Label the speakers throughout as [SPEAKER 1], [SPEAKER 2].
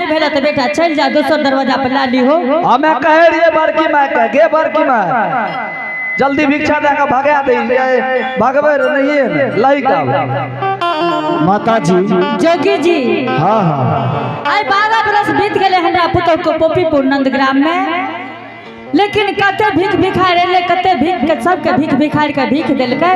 [SPEAKER 1] नहीं भेल तो बेटा चल जा दोसर दरवाजा पर ला ली हो।
[SPEAKER 2] हमें कहे रहिए बड़की माय के, गे बड़की माय जल्दी भिक्षा दे के भगा दे, भगवे नहीं है लइका।
[SPEAKER 3] माता जी।
[SPEAKER 1] जोगी जी।
[SPEAKER 3] हाँ हाँ।
[SPEAKER 1] आइ 12 बरस बीत गेले हमरा पुतोह के पोपीपुर नंदग्राम में, लेकिन कते भीख भिखार एलै, कते भीख के सबके भीख भिखार के भीख देलकै,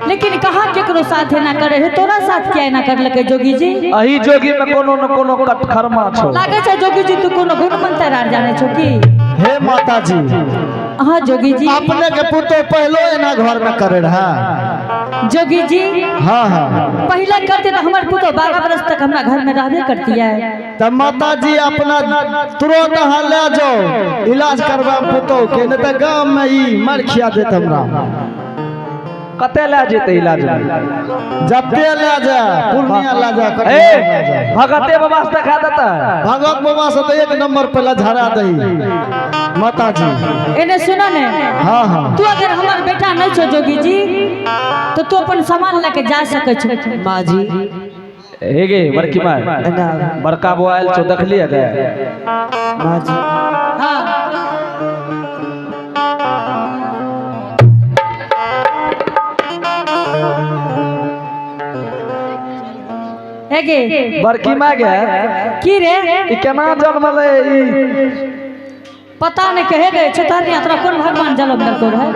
[SPEAKER 1] लेकिन कहाँ केकरो साथ एना करे है, तोरा साथ किया एना करलकै जोगी जी?
[SPEAKER 2] अही जोगी में कोनो न कोनो कटखरमा छौ।
[SPEAKER 1] लागे छै जोगी जी तू कोनो गुण मंत्र आर जाने छौ की?
[SPEAKER 3] हे माता जी।
[SPEAKER 1] हाँ जोगी जी।
[SPEAKER 3] अपने के पुतोह पहलो एना घर में करे रहा।
[SPEAKER 1] जोगी जी।
[SPEAKER 3] हाँ हाँ।
[SPEAKER 1] पहले करते तो हमार पुतोह 12 बरस तक हमरा घर में रहबे करती है।
[SPEAKER 3] तब माता जी अपना तुरंत अहाँ ले जाओ इलाज करवा पुतोह के, नहीं तो गांव में ई मार खिया देत हमरा।
[SPEAKER 2] कते ले जेते इलाज में?
[SPEAKER 3] जते ले जा, पूर्णिया ले जा, कटिहार ले जा।
[SPEAKER 2] ए भगते बाबा से देखा देता है।
[SPEAKER 3] भगत बाबा से तो एक नंबर पहले झड़ा दही माता जी।
[SPEAKER 1] एने सुनो ने।
[SPEAKER 3] हाँ हाँ।
[SPEAKER 1] तू अगर हमार बेटा नहीं छो जोगी जी तो तू अपन सामान लेके जा सके छो।
[SPEAKER 4] माँ जी।
[SPEAKER 2] हे गे बड़की माय, बड़का बौआ आयल छौ देखलियै गे?
[SPEAKER 4] माँ जी।
[SPEAKER 1] हाँ। हे गे
[SPEAKER 2] बड़की माय गे
[SPEAKER 1] की रे?
[SPEAKER 2] ई केना जन्मलै ई?
[SPEAKER 1] पता नहीं कहे गए छतर यात्रा कौन भगवान जन्म देलको रहे?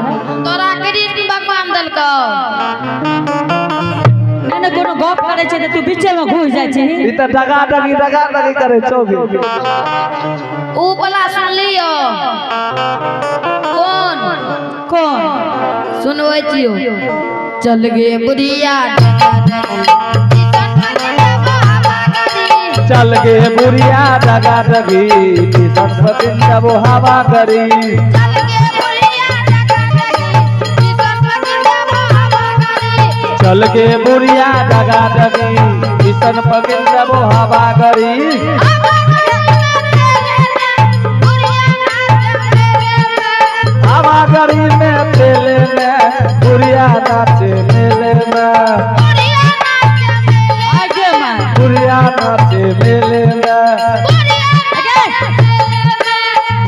[SPEAKER 5] तोरा कृष्ण भगवान देलको।
[SPEAKER 1] नहीं नहीं कोनो गप करे छै त तू बीचे में घुस जाइ छी।
[SPEAKER 2] ई त डगा डगी डगा डगी करे छौ गे।
[SPEAKER 5] ऊ वाला सुनलियो? कौन?
[SPEAKER 1] कौन?
[SPEAKER 5] सुनबै छियो। चल गे बुढ़िया
[SPEAKER 2] चल गे बुढ़िया डगा डगी किसन पतिन वो हवा करी। चल गे बुढ़िया डगा डगी किसन पतिन वो हवा करी। हवा करी में तेले में बुढ़िया नाचे मेले में।
[SPEAKER 1] आगे मां।
[SPEAKER 2] बुढ़िया नाचे मेले में।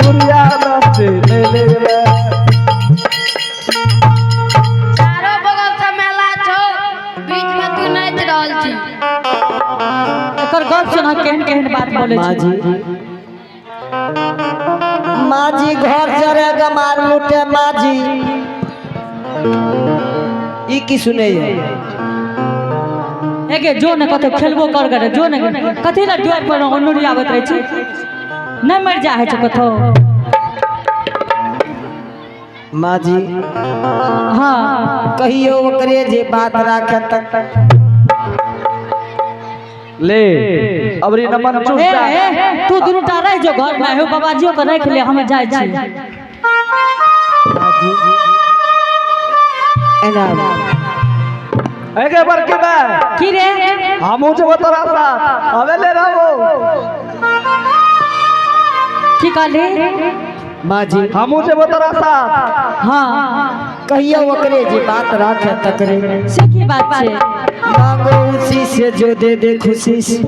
[SPEAKER 2] बुढ़िया नाचे मेले में।
[SPEAKER 5] चारो बगल से मेला छौ, बीच में तू नाचि रहल छी।
[SPEAKER 1] एकर गप सुना केहन केहन बात बोले
[SPEAKER 4] माँ
[SPEAKER 1] छै।
[SPEAKER 4] जी। माँ जी घर चढ़े गमार लूटे माँ जी। ई की सुनै है?
[SPEAKER 1] एगे जो ने कतौ खेलबो कर करे जो ने कथी ला दुआर पर अनुरी आबत रहे छी, नहीं मर जा है कथो।
[SPEAKER 4] माँ जी।
[SPEAKER 1] हाँ।
[SPEAKER 4] कहियो ओकरे जे बात राखे तक।
[SPEAKER 2] ले अबरी नमन चुस
[SPEAKER 1] ए,
[SPEAKER 2] जा।
[SPEAKER 1] ए, तू दुनू टा रह जो घर में, हो बाबाजियो के रख ले, हम जाइ छी।
[SPEAKER 4] माँ जी। एना।
[SPEAKER 2] एगे बड़की माय।
[SPEAKER 1] की रे?
[SPEAKER 2] हमहूँ जेबो तोरा साथ, हमे ले रहबो।
[SPEAKER 1] की कहली?
[SPEAKER 4] माँ जी।
[SPEAKER 2] हमहूँ जेबो तोरा साथ।
[SPEAKER 1] हाँ।
[SPEAKER 4] कहियो ओकरे जे बात राखे तकरे।
[SPEAKER 1] से की बात छै?
[SPEAKER 4] मांगो उसी से जो दे दे खुशी से।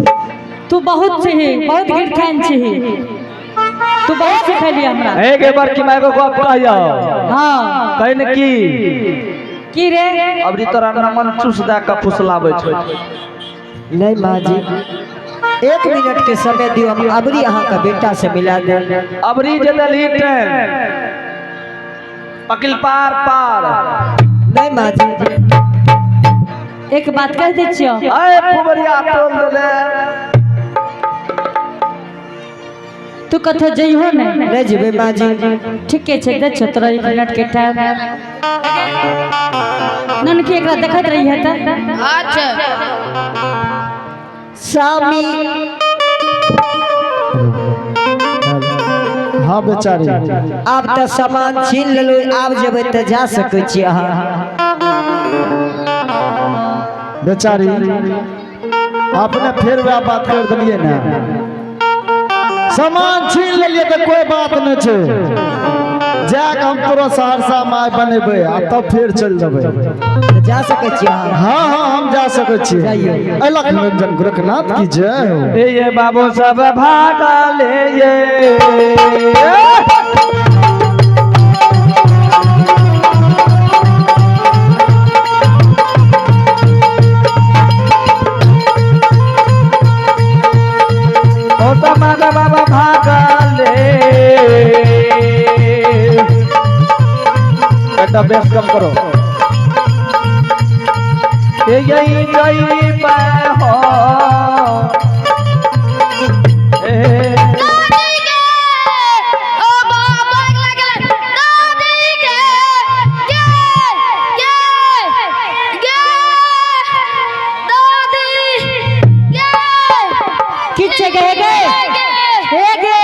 [SPEAKER 1] तू बहुत छही, बहुत गिरखान छही, तू बहुत सिखेली हमरा।
[SPEAKER 2] एगे बड़की माय को गप कहियो।
[SPEAKER 1] हाँ।
[SPEAKER 2] कहि ने की?
[SPEAKER 1] की रे?
[SPEAKER 2] अबरी तोरा नमन चुस दे के फुसलाबै छौ।
[SPEAKER 4] नहीं माँ जी, 1 मिनट के समय दियो, हम अबरी अहाँ का बेटा से मिला दे।
[SPEAKER 2] अबरी जे देलही ट्रेन पकिल पार पार।
[SPEAKER 4] नहीं माँ जी।
[SPEAKER 1] एक बात कह दै छियो।
[SPEAKER 2] अरे पुबरिया तोल देले।
[SPEAKER 1] तू कथो जइहो ने?
[SPEAKER 4] नहीं जेबै माँ जी।
[SPEAKER 1] ठीके छै, दै छियो तोरा 1 मिनट के टाइम। ननकी एकरा देखैत रही है त।
[SPEAKER 5] अच्छा।
[SPEAKER 4] सामी।
[SPEAKER 3] हाँ बेचारी।
[SPEAKER 4] आब तऽ सामान छीन लेलहुँ, आब जेबै तऽ जा सकै छी अहाँ।
[SPEAKER 3] बेचारी अपने फिर वह बात कर दिलिए ना, सामान छीन लेलिए तो कोई बात नहीं छे। जाके हम तोरा सहरसा माय बनेबै आ तब फेर चलि जेबै।
[SPEAKER 4] तऽ जा सकै छी अहाँ?
[SPEAKER 3] हाँ हाँ, हम जा सकै छियै।
[SPEAKER 4] जाइए।
[SPEAKER 3] अलख निरंजन गोरखनाथ की जय हो।
[SPEAKER 2] ए ये बाबू सब भागा ले ये। ओ समाज बाबा भागा ले। बेटा, बेस कम करो। ए यही जई मैं हो ए।
[SPEAKER 5] दादी गे, ओ बाबा लागल दादी गे, गे गे गे, दादी गे।
[SPEAKER 1] की छै गे? गे हे गे।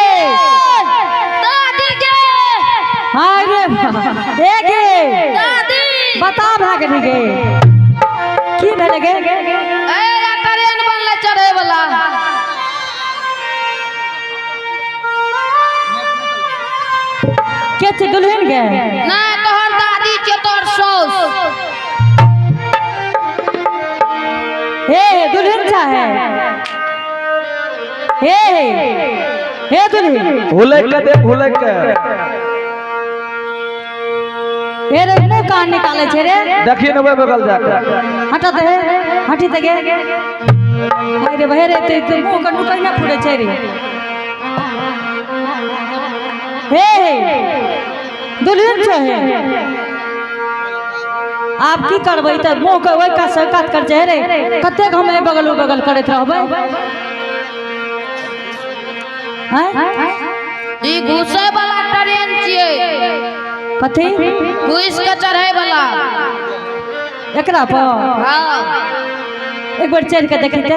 [SPEAKER 5] दादी गे।
[SPEAKER 1] हाय रे, हे गे।
[SPEAKER 5] दादी।
[SPEAKER 1] बता, भए गेली गे? की भेलै गे?
[SPEAKER 5] ए ट्रेन बनले चढ़े वाला।
[SPEAKER 1] के छै दुल्हन गे?
[SPEAKER 5] नहीं, तोहर दादी छै, तोहर सौस।
[SPEAKER 1] हे हे, दुल्हन चाहे? हे हे हे, दुल्हन।
[SPEAKER 2] हुलक के देख, हुलक के।
[SPEAKER 1] हे रे, मुँह कान निकाले छै रे?
[SPEAKER 2] देखिए ने ओहि बगल जाके।
[SPEAKER 1] हटा दे, हटी ते गे। अरे बहे रे, ते ते मुँह के नुकै ना फुटे छै रे। हे हे, दुल्हन छै हे। आब की करबै तऽ मुँह के ओहि कात से कात कर छै रे। कतेक हम एहि बगल ओ बगल करैत रहबै आँय?
[SPEAKER 5] ई घुसे वाला ट्रेन छियै।
[SPEAKER 1] कथी?
[SPEAKER 5] घुस के चढ़े वाला।
[SPEAKER 1] एकरा पर?
[SPEAKER 5] हाँ।
[SPEAKER 1] एक बार चढ़ के देखी ते।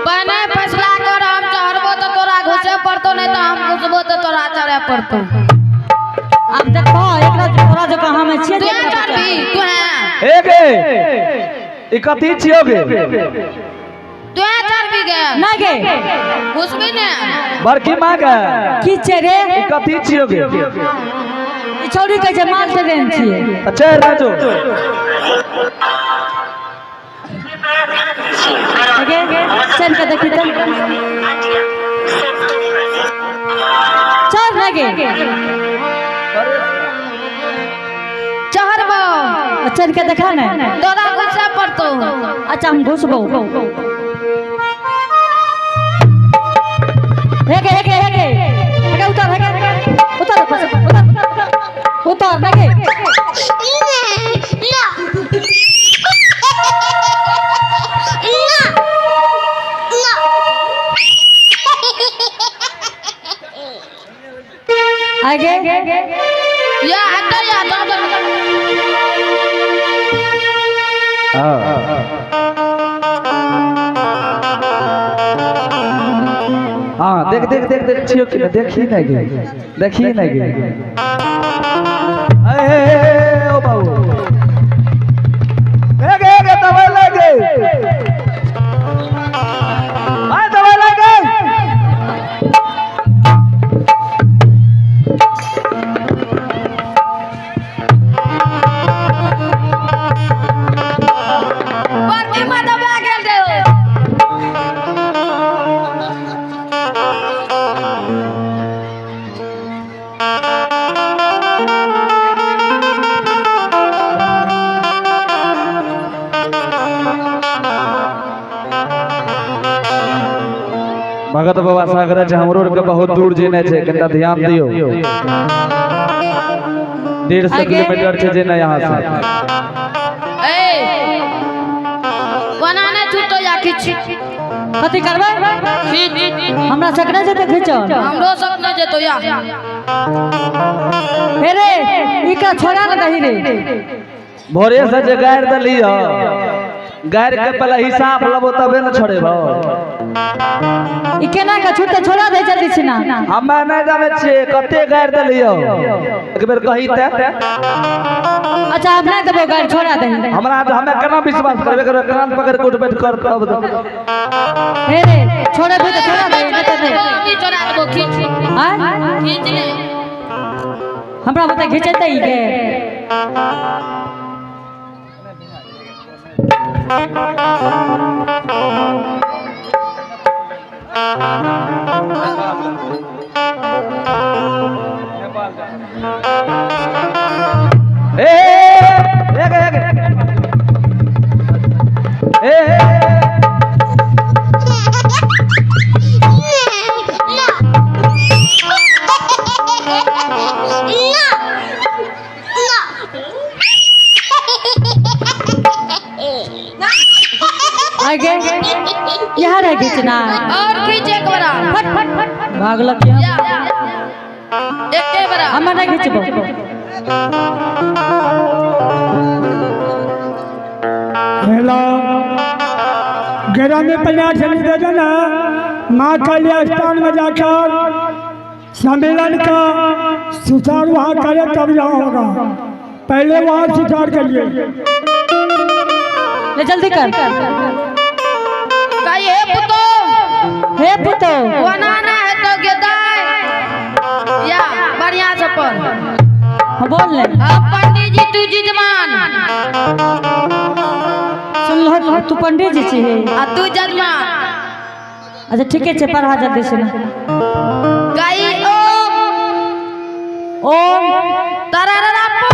[SPEAKER 5] पहिने फैसला कर, हम चढ़बो तऽ तोरा घुसे पड़तो, नहीं तऽ हम घुसबो तऽ तोरा चढ़े पड़तो।
[SPEAKER 1] आब देखो, एकरा तोरा जकाँ हम छियै
[SPEAKER 5] तू
[SPEAKER 1] जे एकरा पर
[SPEAKER 5] चढ़बी तू?
[SPEAKER 2] ए गे, ई कथी छियो गे?
[SPEAKER 5] तू चढ़बी गे?
[SPEAKER 1] ना गे।
[SPEAKER 5] घुसबी ने?
[SPEAKER 2] बड़की माँ गे।
[SPEAKER 1] की छै रे?
[SPEAKER 2] ई कथी छियो गे?
[SPEAKER 1] ई छौड़ी कहै छै माल ट्रेन छियै।
[SPEAKER 2] अच्छा राजू।
[SPEAKER 1] गे, चढ़ के देखी तऽ। चढ़ ना गे।
[SPEAKER 5] चढ़बो।
[SPEAKER 1] चढ़ के देखा ने।
[SPEAKER 5] तोरा घुसे पड़तो।
[SPEAKER 1] अच्छा, हम घुसबो। हे गे, हे गे, हे गे, हे गे, उतर, हे गे, उतर, उतर, उतर, उतर ना गे।
[SPEAKER 6] No. No. No.
[SPEAKER 1] आगे।
[SPEAKER 5] या हटा या दो।
[SPEAKER 2] हाँ हाँ, देख देख देख देख, छियो कि नहीं? देखी नहीं गे, देखी नहीं गे। ए ए, ए, ए, ओ बाबू, ए गे, ए गे, दवाई लगे आय, दवाई लगे।
[SPEAKER 5] बड़की माँ दबा गेल रे।
[SPEAKER 2] भगत बाबा सागर छै, हमरो आरके बहुत दूर जेनाइ छै, कनिटा ध्यान दियौ। 150
[SPEAKER 1] आगे।
[SPEAKER 2] किलोमीटर छै जेनाइ यहाँ से।
[SPEAKER 5] ए कोना नहि छूटो या किछु।
[SPEAKER 1] कथी करबै?
[SPEAKER 5] खींच।
[SPEAKER 1] हमरा सकरे जेतै खींचल?
[SPEAKER 5] हमरो सब नहि जेतो या।
[SPEAKER 1] हे रे, ई का छोड़ा ने दही रे।
[SPEAKER 2] भोरे से जे गारि देली ह, गारि के पहले हिसाब लेबो तबे ने छोड़ेबो।
[SPEAKER 1] ई केना के छूटते? छोड़ा दे जल्दी छिना।
[SPEAKER 2] हमे नहि जानै छियै कते गारि देली हो, एक बेर कही ते।
[SPEAKER 1] अच्छा, हम नहीं देबो गाड़ी, छोड़ा दही।
[SPEAKER 2] हमरा हमे केना विश्वास करबे? करबे कान पकड़ के उठ बैठ कर तब।
[SPEAKER 1] हे रे, छोड़े भी तो छोड़ा दही, नहीं तो नहीं।
[SPEAKER 5] छोड़ा देबो, खींच।
[SPEAKER 1] आय?
[SPEAKER 5] खींच ले।
[SPEAKER 1] हमरा बता घिचेतै ई गे।
[SPEAKER 2] ए ए ए ए
[SPEAKER 1] आगे यहाँ रह घिचना।
[SPEAKER 5] और खींच एक बरा।
[SPEAKER 1] फट फट फट भागलक यहाँ।
[SPEAKER 5] या एके बरा।
[SPEAKER 1] हमरा नहीं घिचबो।
[SPEAKER 7] हेलो, ग्रामीण पंचायत से निवेदन है, माँ काली स्थान में जाकर सम्मेलन का सुचार वहाँ करें तब यहाँ होगा, पहले वहाँ सुचार करिए।
[SPEAKER 1] ले जल्दी कर।
[SPEAKER 5] कही हे पुतो।
[SPEAKER 1] हे पुतो।
[SPEAKER 5] बनाना है तो गेदाय या बढ़िया से पढ़।
[SPEAKER 1] हाँ, बोल ले।
[SPEAKER 5] अब पंडित जी तू जिजमान।
[SPEAKER 1] सुन लो तू पंडित जी छी।
[SPEAKER 5] आ तू जजमान।
[SPEAKER 1] अच्छा ठीक है, पढ़ा जल्दी से।
[SPEAKER 5] कही ओम।
[SPEAKER 1] ओम।
[SPEAKER 5] तरारापू।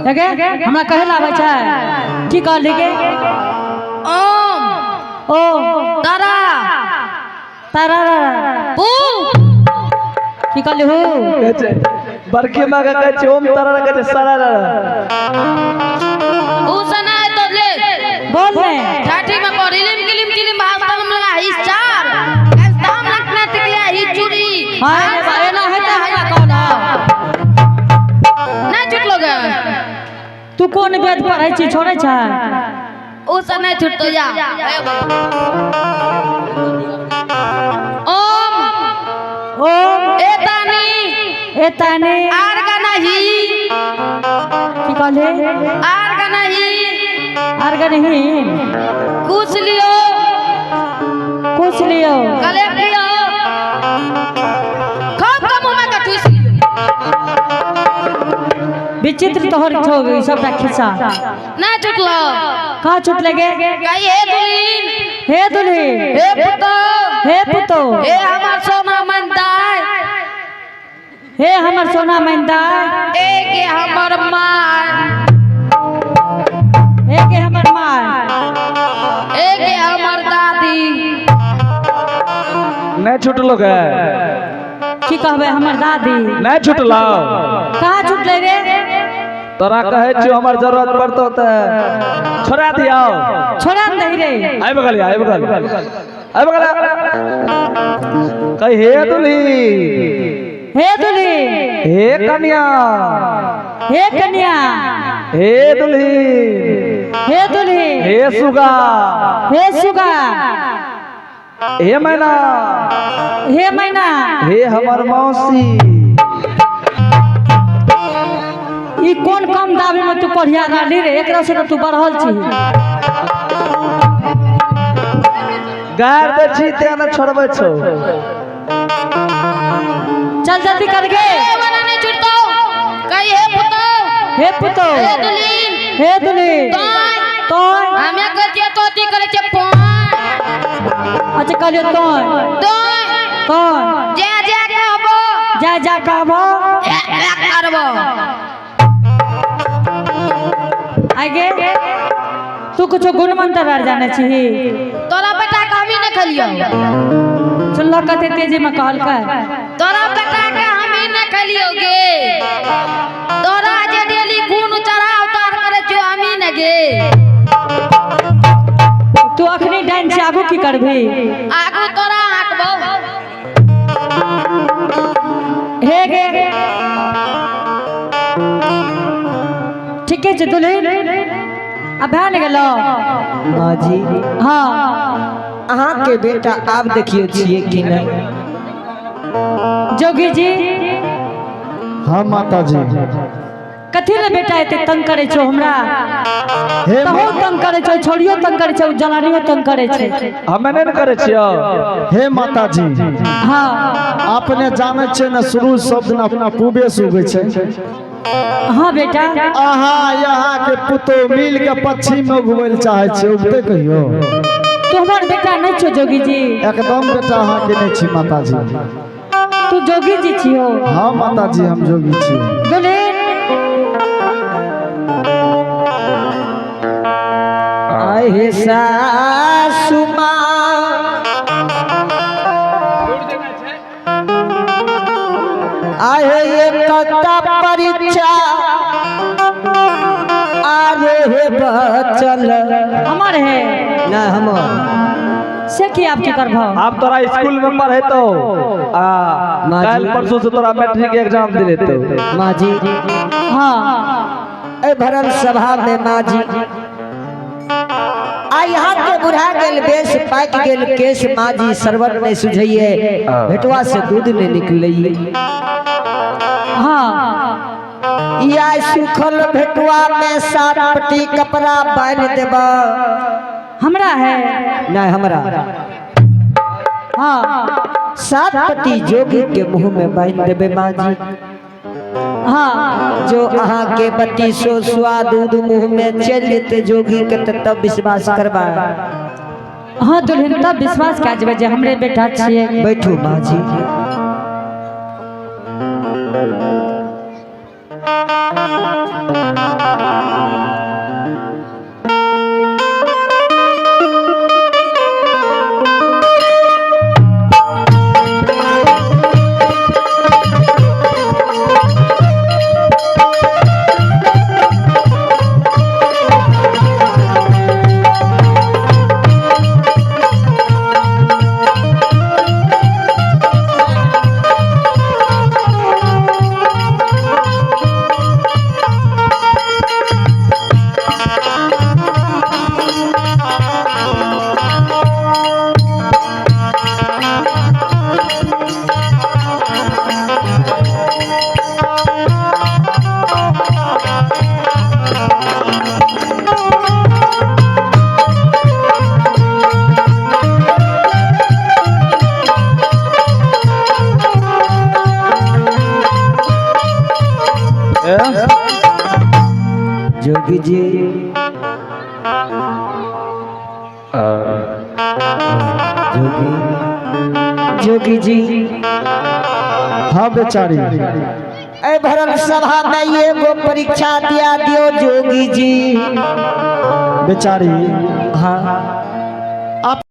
[SPEAKER 1] लगे हमरा कहे ला आबै छै की कहली गे?
[SPEAKER 5] ओम।
[SPEAKER 1] ओम।
[SPEAKER 5] तारा।
[SPEAKER 1] तारा।
[SPEAKER 5] पू।
[SPEAKER 1] की कहली हूँ?
[SPEAKER 2] बड़की माँ के कहै छै ओम तारा, कहै छै सारा।
[SPEAKER 5] ऊ सना है तो ले।
[SPEAKER 1] बोल ले।
[SPEAKER 5] ठाठी में पढ़ इलिम किलिम चिलिम भाषण में लगा ही चार दाम रखना टिकलिया ही चूड़ी।
[SPEAKER 1] हाँ एना हेतै हमरा कहना।
[SPEAKER 5] नहीं छुटलो गे।
[SPEAKER 1] तू कोन वेद पढ़ै छी छोड़ै छै?
[SPEAKER 5] ऊ से नहीं छुटतो या। ओम।
[SPEAKER 1] ओम।
[SPEAKER 5] एतानी।
[SPEAKER 1] एतानी।
[SPEAKER 5] आर का नहीं।
[SPEAKER 1] की कहली?
[SPEAKER 5] आर का नहीं।
[SPEAKER 1] आर का नहीं।
[SPEAKER 5] कुछ लियो।
[SPEAKER 1] कुछ लियो।
[SPEAKER 5] गले लियो खूब कम में का ठूस लियो।
[SPEAKER 1] विचित्र तोहर छौ ई सबटा खिस्सा।
[SPEAKER 5] नहीं छुटलो।
[SPEAKER 1] कहाँ छूट लगे?
[SPEAKER 5] कही हे दुल्हीन।
[SPEAKER 1] हे दुल्हीन।
[SPEAKER 5] हे पुतो।
[SPEAKER 1] हे पुतो।
[SPEAKER 5] हे हमार सोना मनदाय।
[SPEAKER 1] हे हमर सोना मैंदाय।
[SPEAKER 5] ए के हमर माय।
[SPEAKER 1] हे के हमर माय।
[SPEAKER 5] ए के हमर दादी।
[SPEAKER 2] नहीं छुटलो गे।
[SPEAKER 1] की कहबै हमर दादी?
[SPEAKER 2] नहीं छुटलो।
[SPEAKER 1] कहाँ छुटलै रे?
[SPEAKER 2] तोरा कहै छियौ हमर जरूरत पड़तो तऽ छोड़ा दियौ।
[SPEAKER 1] छोड़ा ने दही रे।
[SPEAKER 2] आबि गेल आबि गेल आबि गेल। कही हे दुल्ही।
[SPEAKER 1] हे दुल्ही।
[SPEAKER 2] हे कन्या।
[SPEAKER 1] हे कन्या।
[SPEAKER 2] हे दुल्ही।
[SPEAKER 1] हे दुल्ही।
[SPEAKER 2] हे सुगा।
[SPEAKER 1] हे सुगा।
[SPEAKER 2] हे मैना।
[SPEAKER 1] हे मैना।
[SPEAKER 2] हे हमर मौसी।
[SPEAKER 1] ई कोन कम दाबी में तू कोढ़िया रहली रे? एकरा से तो तू बढ़ल छी।
[SPEAKER 2] गार दै छी तें ने छोड़बै छौ।
[SPEAKER 1] चल जल्दी कर गे।
[SPEAKER 5] ए बना नहीं छुटतो। कही हे पुतो।
[SPEAKER 1] हे पुतो।
[SPEAKER 5] हे दुल्हीन।
[SPEAKER 1] हे दुल्हीन।
[SPEAKER 5] तोय।
[SPEAKER 1] तोय।
[SPEAKER 5] हमे कहै छियै तोती करै छियै पोय।
[SPEAKER 1] अच्छा कहलियो तोय।
[SPEAKER 5] तोय।
[SPEAKER 1] तोय।
[SPEAKER 5] जे जे कहबो।
[SPEAKER 1] जा जा कहबो।
[SPEAKER 5] ए ए करबो।
[SPEAKER 1] आगे तू कुछो गुण मंत्र आर जाने छी?
[SPEAKER 5] तोरा बेटा के हमी नहीं खेलियो।
[SPEAKER 1] सुनलो कते तेजी में कहलकै।
[SPEAKER 5] तोरा बेटा के हमी नहीं खेलियो गे। तोरा जे डेली गुण चढ़ा उतार करे छियो हमी न गे।
[SPEAKER 1] तू अखनी डाइन से आगू की करबी?
[SPEAKER 5] आगू तोरा हाकबो।
[SPEAKER 1] हे गे ठीके छै दुल्हीन आ भए ने गेलो।
[SPEAKER 4] माँ जी।
[SPEAKER 1] हाँ।
[SPEAKER 4] अहाँ के बेटा आब देखियो छियै कि नहीं।
[SPEAKER 1] जोगी जी।
[SPEAKER 3] हाँ माता जी।
[SPEAKER 1] कथी ले बेटा एते तंग करे छौ हमरा?
[SPEAKER 3] हे
[SPEAKER 1] तहो तंग करे छौ, छोड़ियो तंग करे छौ, जलानियो तंग करे छै।
[SPEAKER 2] हमे नहि ने करै छियौ।
[SPEAKER 3] हे माताजी।
[SPEAKER 1] हाँ।
[SPEAKER 3] अपने जानै छियै ने शुरू सब दिन अपना पूबे से उगै छै।
[SPEAKER 1] हाँ बेटा।
[SPEAKER 3] अहाँ यहाँ के पुतोह मिल के पश्चिम में उगबै लए चाहै छियै, उगतै कहियो?
[SPEAKER 1] तोहर बेटा नहीं छो जोगी जी?
[SPEAKER 3] एकदम बेटा अहाँ के नहीं छी माताजी।
[SPEAKER 1] तू जोगी जी छियो?
[SPEAKER 3] हाँ माताजी, हम जोगी छी।
[SPEAKER 1] दुल्हन।
[SPEAKER 4] आहे सासु माँ, आहे एकता परीक्षा आरे हे बचल।
[SPEAKER 1] हमार है?
[SPEAKER 4] ना, हमर।
[SPEAKER 1] से की आपकी करभो?
[SPEAKER 2] आब तोरा स्कूल में पढ़ेतो आ
[SPEAKER 4] माँ जी।
[SPEAKER 2] काल्हि परसों से तोरा मैट्रिक एग्जाम दिलेतो।
[SPEAKER 4] माँ जी।
[SPEAKER 1] हाँ।
[SPEAKER 4] ए भरल सभा में माँ जी, आ यहाँ के बुढ़ा गेल बेस, पाकि गेल केस माँ जी, सरवर नहीं सुझैये, भेटवा से दूध नहीं निकलैये।
[SPEAKER 1] हाँ।
[SPEAKER 4] या सुखल भेटुआ में सात पट्टी कपड़ा बांध देबा।
[SPEAKER 1] हमरा है?
[SPEAKER 4] नहीं, हमरा।
[SPEAKER 1] हाँ।
[SPEAKER 4] सात पट्टी जोगी के मुंह में बांध देबे माँ जी।
[SPEAKER 1] हाँ।
[SPEAKER 4] जो अहाँ के बत्ती सो सुआ दूध मुंह में चल जेते जोगी के त तब विश्वास करबा।
[SPEAKER 1] हाँ दुल्हन, तब विश्वास कए जेबै जे हमरे बेटा छियै।
[SPEAKER 4] बैठू माँ जी। जोगी जी, जोगी, जोगी जी।
[SPEAKER 3] हाँ बेचारी।
[SPEAKER 4] ए भरल सभा में एगो परीक्षा दिया दियो जोगी जी।
[SPEAKER 3] बेचारी।
[SPEAKER 4] हाँ।
[SPEAKER 3] आप